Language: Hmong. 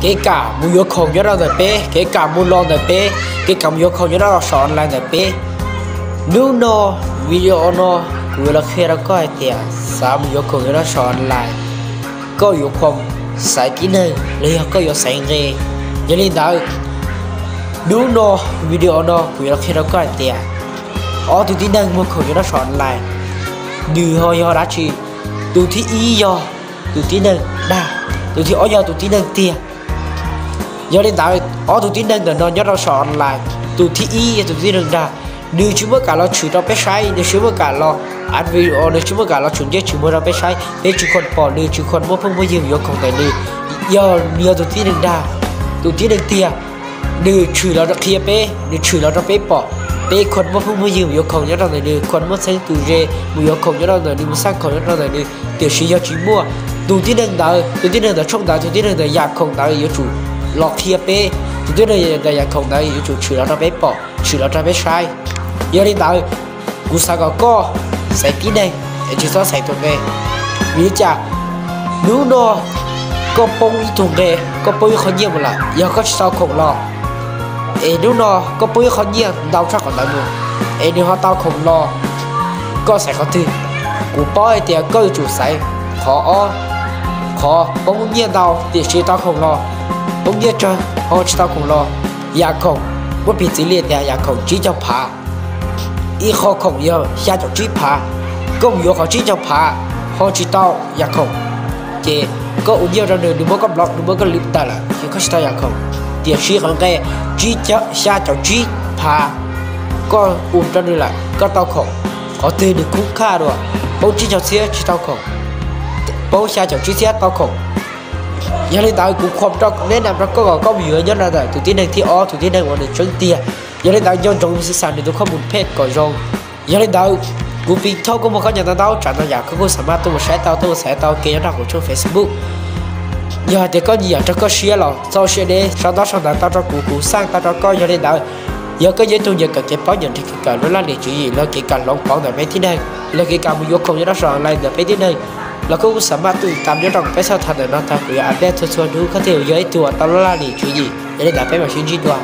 Kev kam mus yuav khoom nyob rau ntawm peb, kev kam mus los ntawm peb, kev kam mus yuav khoom nyob rau saum online ntawm peb. Hnub no, video no, kuv yuav los qhia rau koj hais tias xav mus yuav khoom nyob rau saum online, koj yuav khuam xaiv tib neeg los yog koj yuav xaiv nqe. Yog li ntawd, hnub no, video no kuv yuav los qhia rau koj hais tias ob tug tib neeg muag khoom nyob rau saum online, nws ho yog dab tsi? Tus thib ib yog tus tib neeg dag, tus thib ob yog tus tib neeg tiag. Yog li ntawd, ob tug tib neeg ntawm no nyob rau saum online, tus thib ib yog tus tib neeg dag, nws tsis muab kam los tshwm rau peb saib, nws tsis muab kam los ad video, nws tsis muab kam los tshwm ntsej tshwm muag rau peb saib, peb tsis khuam pom nws, tsis khuam muaj phooj muaj ywg mus yuav khoom ntawm nws. Yog nws yog tus tib neeg dag, tus tib neeg tiag, nws tshwm los qhia peb, nws tshwm los rau peb pom, peb khuam muaj phooj muaj ywg mus yuav khoom nyob rau ntawm nws, khuam muaj txheeb tus ze mus yuav khoom nyob rau ntawm nws, mus xaj khoom nyob rau ntawm nws. Tiam sis yog tsis muaj, tus tib neeg ntawd, tus tib neeg ntawd tshooj ntawd, tus tib neeg ntawd yam khoom ntawd yuav tsum los qhia peb, tus tib neeg ntawd yam khoom ntawd yuav tsum tshwm los rau peb pom, tshwm los rau peb saib. Yog li ntawd, kuv xav kom koj xaiv tib neeg, tsis txhob xaiv tus nqe. Vim li cas? Hnub no koj poob ib tug nqe, koj poob ib qho nyiaj mus lawm, yog koj tsis tau khoom los, es hnub no koj poob ib qho nyiaj ntau tshaj qhov ntawd mus, es nws ho tau khoom los, koj xaiv qhov twg? Kuv paub hais tias koj yuav tsum xaiv qhov ob, qhov poob nyiaj ntau tiam sis tau khoom los, poob nyiaj tsawg ho tsis tau khoom los. Yam khoom, muab piv txwv li tias yam khoom tsib caug phav, ib qho khoom yog xya caum tsib phav, koj mus yuav qhov tsib caug phav ho tsis tau yam khoom, ces koj ua nyiaj rau nws, nws muab koj block, nws muab koj delete tawm lawm, ces koj tsis tau yam khoom. Tiam sis qhov nqe xya caum tsib phav, koj ua rau nws lawm koj tau khoom. Qhov twg nws khub khaj dua? Poob tsib caug txhiab tsis tau khoom, poob xya caum tsib txhiab tau khoom. Yog li ntawd kuv khuam rau, neb nam rau koj kom koj mus yuav nyob rau ntawm tus tib neeg thib ob, tus tib neeg uas nws tseeb tiag. Yog li ntawd nco ntsoov mus xav nws tus khuaj mus phet kom zoo. Yog li ntawd, kuv piv thauj koj muag koj nyav ntau ntau tsam no yam koj kuj xam maj tuaj mus saib tau, tuaj mus xaiv tau kev nyob rau kuv tshooj Facebook. Yog hais tias koj nyiam rau koj siab los txoj sia deb sau ntaub sau ntawv tau rau kuv, kuv xaj tau rau koj. Yog li ntawd, yog koj yog ib tug nyiam kawm kev paub, nyiam nrhiav kev kawm lub laj lim tswv yim los kev kawm hloov pauv ntawm peb tib neeg, los kev kawm mus yuav khoom nyob rau saum online ntawm peb tib neeg, los koj kuj xam maj tuaj mus tam nyob rau peb txoj thawj ntawm no tag, kuv yuav update txhua txhua hnub koj thiaj yog ib tug uas tau lub laj lim tswv yim. Yog li ntawd peb mam sib ntsib dua.